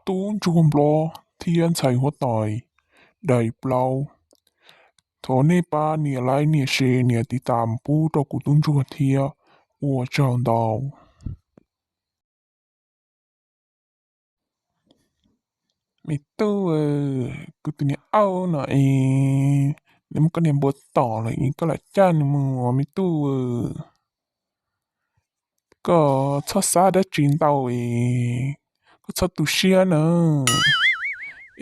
tub ntsuag nplog thiab ntxhais huab tais dais plaub. Thov nej pab nias like, nias share, nias tiv tas pub rau kuv tub ntsuag thiab. Ua tsaug ntau. Me tub, kuv tus niam auj no es nws muab koj niag npua tom lawm es koj lam coj nws mus, me tub. Koj txhob xav dab tsi ntau es koj txhob tu siab na.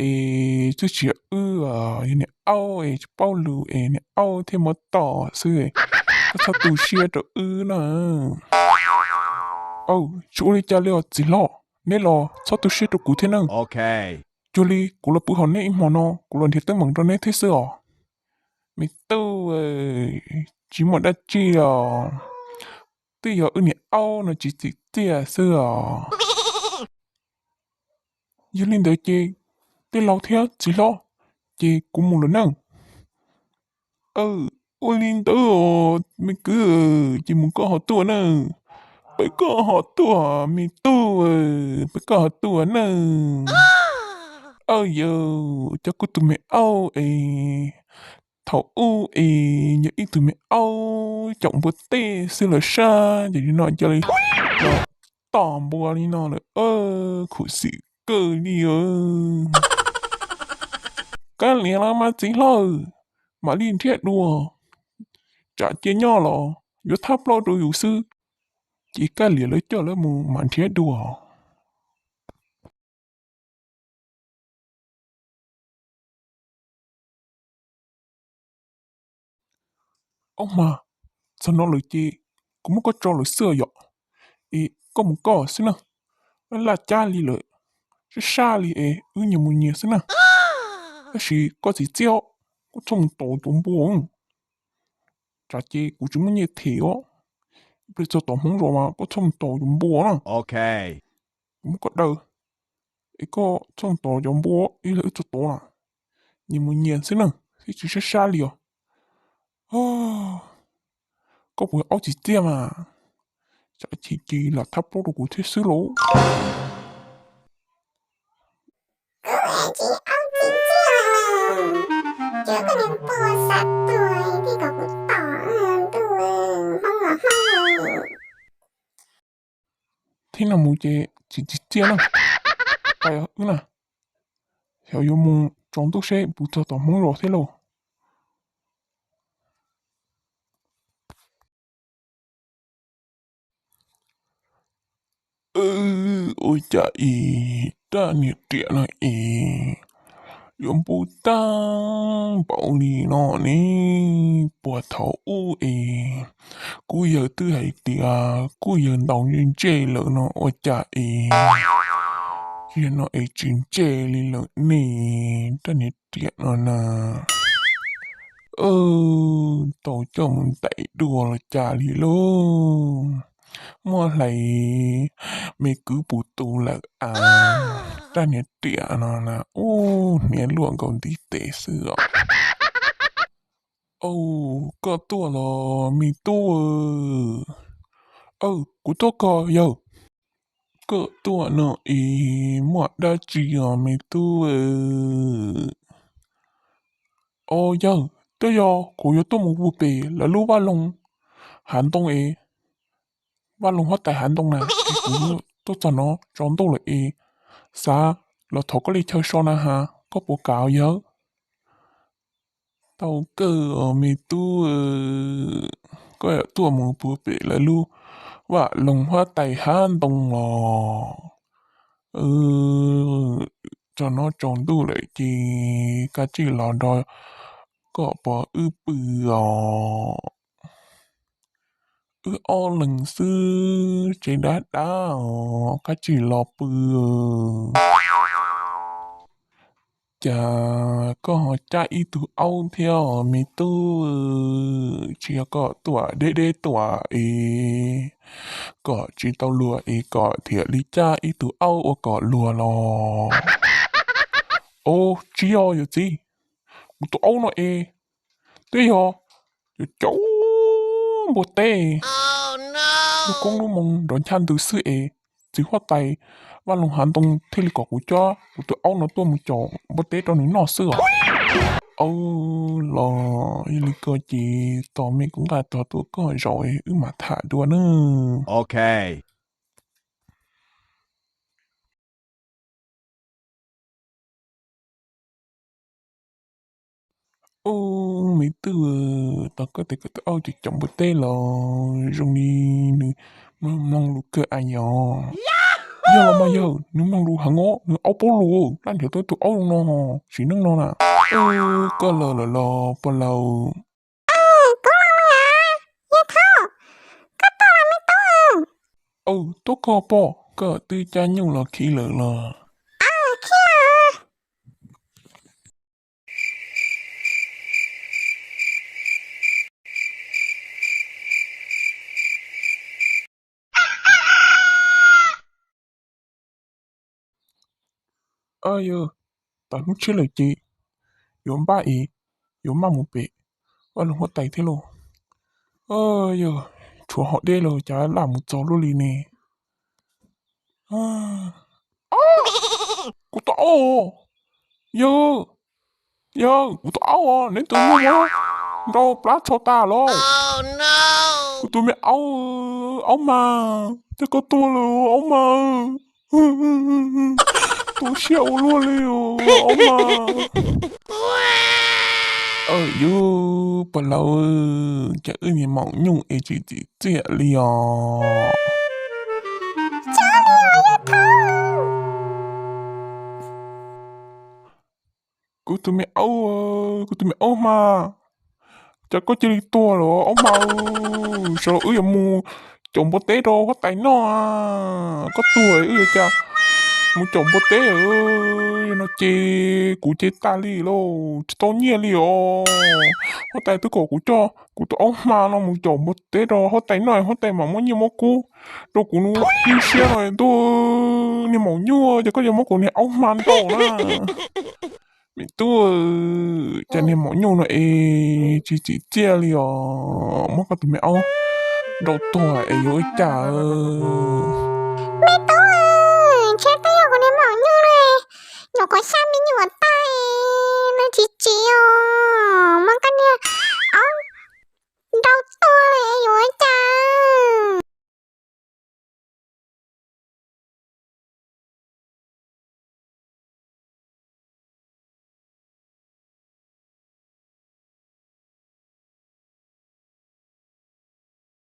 Es twb tsis yog wb, yog niam auj es tsis paub lus es niam auj thiaj muab tom xwb. Koj txhob tu siab rau wb na. Tsis ua li cas li os txiv hlob, neb los txhob tu siab rau kuv thiab na. Cuag li kuv los pw hauv neb ib hmo no, kuv los nrhiav teeb meem rau neb thiab xwb os. Me tub, tsis muaj dab tsi os, twb yog wb niam auj no tsis tsim txiaj xwb os. Yog li ntawd ces tej laus thiab txiv hlob, ces kuv mus lawm nawb. Ua li ntawd os me kwv, ces mus koj ho tuaj nawb. Peb koj ho tuaj me tub, peb koj ho tuaj nawb. Aw yawg, cov kuv tus me auj es thaum ub es yog ib tug me auj caum npua teb xwb los sab, ces nim no cia li los tom npua li no lawm, khuv xim kawg li. Kab liam los mas txiv hlob, mam li nrhiav dua, tsam cia nyob los yuav thab plaub rau yus xwb, ces kab liam lawv coj lawv mus mam nrhiav dua. Ob mas, txog no lawm ces kuv muab koj tso lawm xwb yom. Es koj mus koj xwb na, laj cab li lawm, sab sab li es wb nyias mus nyias xwb na. Tab sis koj txiv txiaj, koj txhob mus tom cov npua, tsam ces kuv tsis muaj nyiaj them os. Ib pliag txog tom Hmoob Zos mas koj txhob mus tom cov npua na. Kuv muab koj daws, es koj txhob mus tom cov npua, ib pliag wb txog tod na, nyias mus nyias xwb na, thiab tsis sab sab li os. Koj puas yog aub txiv txiaj mas, tsam ces lam thab plaub rau kuv thiab xwb lauj. Kuv tsis aub txiv txiaj, cov koj niag npua xav tuag thiaj kom kuv tom ntuj, Hmoob los Hmoob. Thaum no mus ces tsis txiaj na, wb na, xyov yuav mus tsaus ntuj seb puas txog tom Hmoob Zos thiab lauj. Ua cas es rab niag riam no es yuav npau taws npaum li no ne? Puag thaum ub es kuv yawg twb hais tias kuv yawg ntaus ntsej ntsej lawm no, ua cas es yawg no es tsis ntsej li lawm ne? Rab niag riam no na, tau coj mus ntais dua los cas li lauj. Muab hlais me kwv puv tu lawm a. Rab niag riam no na, ub, hniav luaj nkaus ntiv tes xwb os. Au, koj tuaj los me tub? Aw, kuv tuaj koj yawg. Koj tuaj no es muaj dab tsi os me tub? Au yawg, twb yog kuv yuav tuaj mus puag pem lawv lub vaj loog hav ntoo es, vaj loog huab tais hav ntoo na, es kuv tuaj txog no tsaus ntuj lawm es xav los thov koj li chaw so na has, koj puas kam yawg? Tau kawg os me tub, koj tuaj mus puag pem lawv lub vaj loog huab tais hav ntoo los. Tsaus no tsaus ntuj lawm ces kav tsij los nrog koj pog wb pw os. Wb ob leeg xwb, tsev dab dab os, kav tsij los pw. Cas koj ho cab ib tug aub thiab os me tub? Tsis yog koj tuaj deb deb tuaj es kom tsis tau luag es kom thiaj li cab ib tug aub ua kom luag los? Au, tsis yog yawm txiv, kuv tus aub no es twb yog cov caum npua teb, lub koob lub moo nrov ncha ntws xwb es txiv huab tais Vaj Loog Hav Ntoo thiaj li kom kuv coj kuv tus aub no tuaj mus caum npua teb rau nws noj xwb os. Aub, los yog li ko ces tos me kuv nqa tog tuaj koj zaum wb mam tham dua nawb. Ub, me tub, tos koj tias koj tus aub caum npua teb los zoo li nws mloog lus kawg a yog. Yog los mas yawg, nws mloog lus heev os, nws aub paub lus, laj nrhiav tau tus aub zoo no, sim neej no na. Koj los lawm los pog laus? Aw, tuaj koj pog, koj twb cab nyuj los khi lawm los? Yog, tau hnub tshiab lawm ces yuav npaj es yuav maj mus pem Vaj Loog Huab Tais thiab lauj. Yog, tshuav hom deb los cas laj mus txog luaj li ne. Kuv tus aub, yawg, yawg, kuv tus aub os, neb tus nyuj nrau plab tshau tas los? Kuv tus me aub, aub mas, cas koj tuag lawm aub mas. Tu siab ua luaj li os aub mas. Yus pog laus, cas wb niag maum nyuj es tsis tsim txiaj li os. Kuv tus me aub, kuv tus me aub mas, cas koj cia li tuag lawm aub mas. Sawv los wb yuav mus caum npua teb rau huab tais noj. Koj tuag wb yuav cas mus caum npua teb? Yog no ces kuv ces tas li lauj, tsis tau nyiaj li os. Huab tais twb kom kuv coj kuv tus aub hma no mus caum npua teb rau huab tais noj, huab tais mam muab nyiaj muab kub rau kuv. Ib siab no ntuj, niag maum nyuj, ces koj yuav muab kuv niag aub hma ntaus na. Me tub, cas niag maum nyuj no es tsis tsim txiaj li os, muab koj tus me aub nrau tuag es yuav ua cas?